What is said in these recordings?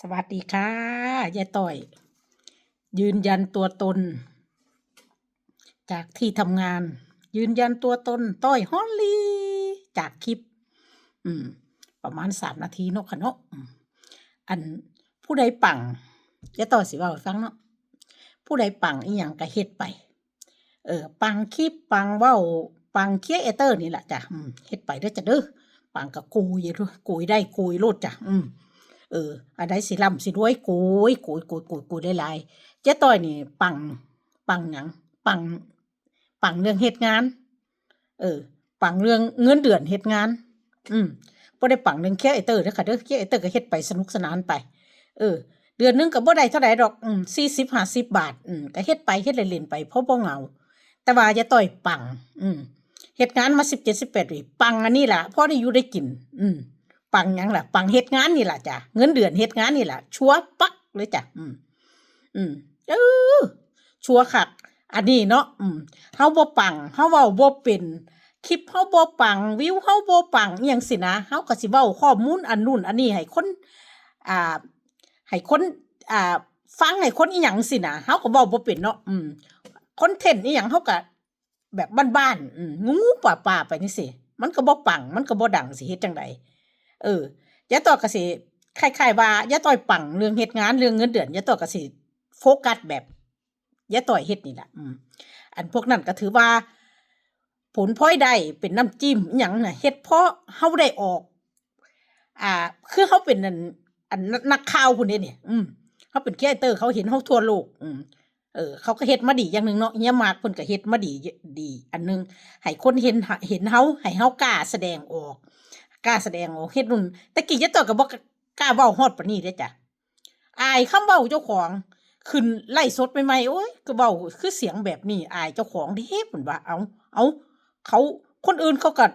ສະຫວັດດີຄ່ະ ຍາຍຕ້ອຍ ຢືນຢັນຕົວຕົນຈາກທີ່ທຳງານ ຢືນຢັນຕົວຕົນ ຕ້ອຍຮອນລີ ຈາກຄລິບ ອືມ ປະມານສາມນາທີເນາະ ຄ່ະເນາະ ອືມ ອັນ ຜູ້ໃດປັງ ຍາຍຕ້ອຍຊິເວົ້າໃຫ້ຟັງເນາະ ຜູ້ໃດປັງອີ່ຫຍັງກະເຮັດໄປ ເອີ ປັງຄລິບ ປັງເວົ້າ ປັງຄຣີເອເຕີນີ້ລະຈ້ະ ອືມ ເຮັດໄປເດີຈ້ະເດີ ປັງກະໂກຍໂລດ ໂກຍໄດ້ໂກຍໂລດຈ້ະ ອືມ ເອີ ອັນໃດຊິລ່ຳຊິລວຍ ໂກຍ ໂກຍ ໂກຍ ໂກຍ ໂກຍຫຼາຍໆ ເຈ້ຕ້ອຍນີ້ປັງ ປັງຫຍັງ ປັງ ປັງເລື່ອງເຮັດງານ ເອີ ປັງເລື່ອງເງິນເດືອນເຮັດງານ ອືມ ບໍ່ໄດ້ປັງເລື່ອງຄຣີເອເຕີເດີຄ່ະເດີ ຄຣີເອເຕີກະເຮັດໄປສະໜຸກສະໜານໄປ ເອີ ເດືອນໜຶ່ງກະບໍ່ໄດ້ເທົ່າໃດດອກ ອືມ ສີ່ສິບ ຫ້າສິບບາດ ອືມ ກະເຮັດໄປ ເຮັດຫຼິ້ນໆໄປ ພໍບໍ່ເຫງົາ ແຕ່ວ່າຍາຍຕ້ອຍປັງ ອືມ ເຮັດງານມາສິບເຈັດ ສິບແປດປີ ປັງອັນນີ້ລະ ພໍໄດ້ຢູ່ໄດ້ກິນ ອືມ ປັງຫຍັງລະ ປັງເຮັດງານນີ້ລະຈ້ະ ເງິນເດືອນເຮັດງານນີ້ລະ ຊົວປັກເລີຍຈ້ະ ອືມ ອືມ ເອີ ຊົວຄັກ ອັນນີ້ເນາະ ອືມ ເຮົາບໍ່ປັງ ເຮົາເວົ້າບໍ່ເປັນ ຄລິບເຮົາບໍ່ປັງ ວິວເຮົາບໍ່ປັງ ອີ່ຫຍັງຊີ້ນະ ເຮົາກະຊິເວົ້າຂໍ້ມູນອັນນັ້ນອັນນີ້ໃຫ້ຄົນ ອ່າ ໃຫ້ຄົນ ອ່າ ຟັງ ໃຫ້ຄົນອີ່ຫຍັງຊີ້ນະ ເຮົາກະເວົ້າບໍ່ເປັນເນາະ ອືມ ຄອນເທັນອີ່ຫຍັງເຮົາກະແບບບ້ານໆ ອືມ ງູໆປ່າໆໄປຈັ່ງຊີ້ ມັນກະບໍ່ປັງ ມັນກະບໍ່ດັງ ຊິເຮັດຈັ່ງໃດ ເອີ ຍາຍຕ້ອຍກະຊິຄ້າຍໆວ່າ ຍາຍຕ້ອຍປັງເລື່ອງເຮັດງານ ເລື່ອງເງິນເດືອນ ຍາຍຕ້ອຍກະຊິໂຟກັສແບບ ຍາຍຕ້ອຍເຮັດນີ້ລະ ອືມ ອັນພວກນັ້ນກະຖືວ່າຜົນພອຍໄດ້ ເປັນນ້ຳຈິ້ມອີ່ຫຍັງນະ ເຮັດເພາະເຮົາໄດ້ອອກ ອ່າ ຄືເຮົາເປັນ ອັນ ອັນ ນັກ ນັກຂ່າວພຸ້ນເດ້ນີ້ ອືມ ເຮົາເປັນຄຣີເອເຕີ ເຂົາເຫັນເຮົາທົ່ວໂລກ ອືມ ເອີ ເຂົາກະເຮັດມາດີຢ່າງໜຶ່ງເນາະ ເຮຍມາກເພິ່ນກະເຮັດມາດີ ດີອັນໜຶ່ງ ໃຫ້ຄົນເຫັນ ເຫັນເຮົາ ໃຫ້ເຮົາກ້າສະແດງອອກ ກ້າສະແດງອອກ ເຮັດນັ້ນ ແຕ່ກີ້ຍາຍຕ້ອຍກະບໍ່ກ້າເວົ້າຮອດປານນີ້ເດ້ຈ້ະ ອາຍຄຳເວົ້າເຈົ້າຂອງ ຂຶ້ນໄລຟ໌ສົດໃໝ່ໆ ໂອ້ຍ ກະເວົ້າຄືສຽງແບບນີ້ ອາຍເຈົ້າຂອງເດ້ ເພິ່ນວ່າ ເອົ້າ ເອົ້າ ເຂົາ ຄົນອື່ນເຂົາກະ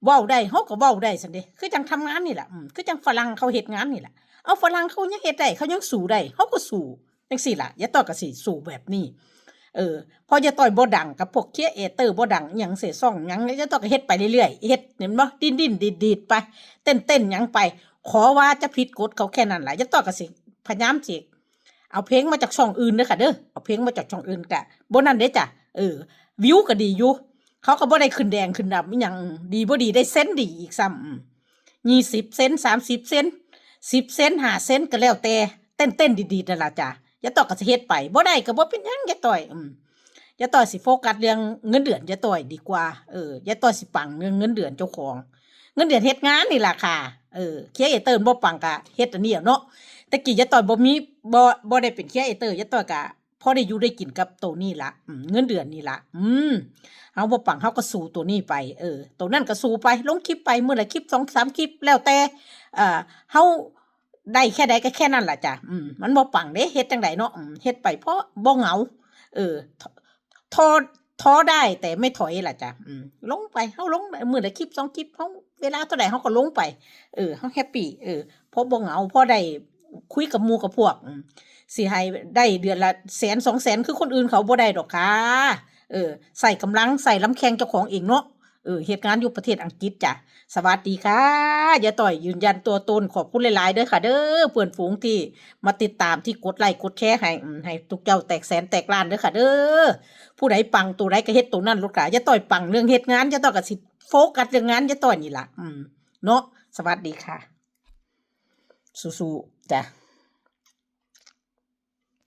ເວົ້າໄດ້ ເຮົາກະເວົ້າໄດ້ຊັ້ນເດ ຄືຈັ່ງທຳງານນີ້ລະ ອືມ ຄືຈັ່ງຝຣັ່ງເຂົາເຮັດງານນີ້ລະ ເອົາ ຝຣັ່ງເຂົາຍັງເຮັດໄດ້ ເຂົາຍັງສູ້ໄດ້ ເຮົາກະສູ້ ຈັ່ງຊີ້ລະ ຍາຍຕ້ອຍກະຊິສູ້ແບບນີ້ ເອີ ເພາະຍາຍຕ້ອຍບໍ່ດັງ ກັບພວກຄຣີເອເຕີບໍ່ດັງອີ່ຫຍັງເສ ຊ່ອງຫຍັງ ຍາຍຕ້ອຍກະເຮັດໄປເລື້ອຍໆ ເຮັດ ເຫັນບໍ່ ດີ້ນໆດີດໆໄປ ເຕັ້ນໆຫຍັງໄປ ຂໍວ່າຈະຜິດກົດເຂົາແຄ່ນັ້ນລະ ຍາຍຕ້ອຍກະຊິພະຍາຍາມຊິເອົາເພງມາຈາກຊ່ອງອື່ນເດີຄ່ະເດີ ເອົາເພງມາຈາກຊ່ອງອື່ນກະບໍ່ນັ້ນເດ້ຈ້ະ ເອີ ວິວກະດີຢູ່ ເຂົາກະບໍ່ໄດ້ຂຶ້ນແດງຂຶ້ນດຳອີ່ຫຍັງ ດີບໍ່ດີໄດ້ເຊັນດີອີກຊ້ຳ ອືມ ຍີ່ສິບເຊັນ ສາມສິບເຊັນ ສິບເຊັນ ຫ້າເຊັນ ກະແລ້ວແຕ່ ເຕັ້ນໆດີດໆນັ້ນລະຈ້ະ ຍາຍຕ້ອຍກະຊິເຮັດໄປ ບໍ່ໄດ້ກະບໍ່ເປັນຫຍັງ ຍາຍຕ້ອຍ ອືມ ຍາຍຕ້ອຍຊິໂຟກັສເລື່ອງເງິນເດືອນຍາຍຕ້ອຍດີກວ່າ ເອີ ຍາຍຕ້ອຍຊິປັງເລື່ອງເງິນເດືອນເຈົ້າຂອງ ເງິນເດືອນເຮັດງານນີ້ລະຄ່ະ ເອີ ຄຣີເອເຕີບໍ່ປັງກະເຮັດອັນນີ້ເນາະ ແຕ່ກີ້ຍາຍຕ້ອຍບໍ່ມີ ບໍ່ ບໍ່ໄດ້ເປັນຄຣີເອເຕີ ຍາຍຕ້ອຍກະພໍໄດ້ຢູ່ໄດ້ກິນກັບໂຕນີ້ລະ ອືມ ເງິນເດືອນນີ້ລະ ອືມ ເຮົາບໍ່ປັງເຮົາກະສູ້ໂຕນີ້ໄປ ເອີ ໂຕນັ້ນກະສູ້ໄປ ລົງຄລິບໄປ ມື້ລະຄລິບ ສອງສາມຄລິບ ແລ້ວແຕ່ ເອີ ເຮົາ ໄດ້ແຄ່ໃດກະແຄ່ນັ້ນລະຈ້ະ ອືມ ມັນບໍ່ປັງເດ້ ເຮັດຈັ່ງໃດເນາະ ອືມ ເຮັດໄປເພາະບໍ່ເຫງົາ ເອີ ທໍ ທໍໄດ້ແຕ່ໄມ່ຖອຍລະຈ້ະ ອືມ ລົງໄປ ເຮົາລົງມື້ລະຄລິບສອງຄລິບ ເຮົາເວລາເທົ່າໃດເຮົາກະລົງໄປ ເອີ ເຮົາແຮັບປີ້ ເອີ ເພາະບໍ່ເຫງົາ ເພາະໄດ້ຄຸຍກັບໝູ່ກັບພວກ ອືມ ຊິໃຫ້ໄດ້ເດືອນລະແສນສອງແສນຄືຄົນອື່ນເຂົາບໍ່ໄດ້ດອກຄ່ະ ເອີ ໃຊ້ກຳລັງ ໃຊ້ລຳແຂ້ງເຈົ້າຂອງເອງເນາະ ເອີ ເຮັດງານຢູ່ປະເທດອັງກິດຈ້ະ ສະຫວັດດີຄ່ະ ຍາຍຕ້ອຍຢືນຢັນຕົວຕົນ ຂອບຄຸນຫຼາຍໆເດີຄ່ະເດີ ເພື່ອນຝູງທີ່ມາຕິດຕາມ ທີ່ກົດໄລ້ກົດແຊໃຫ້ ອືມ ໃຫ້ທຸກເຈົ້າແຕກແສນແຕກລ້ານເດີຄ່ະເດີ ຜູ້ໃດປັງໂຕໃດກະເຮັດໂຕນັ້ນໂລດຄ່ະ ຍາຍຕ້ອຍປັງເລື່ອງເຮັດງານ ຍາຍຕ້ອຍກະຊິໂຟກັສເລື່ອງງານ ຍາຍຕ້ອຍນີ້ລະ ອືມ ເນາະ ສະຫວັດດີຄ່ະ ສູ້ໆ ຈ້ະ.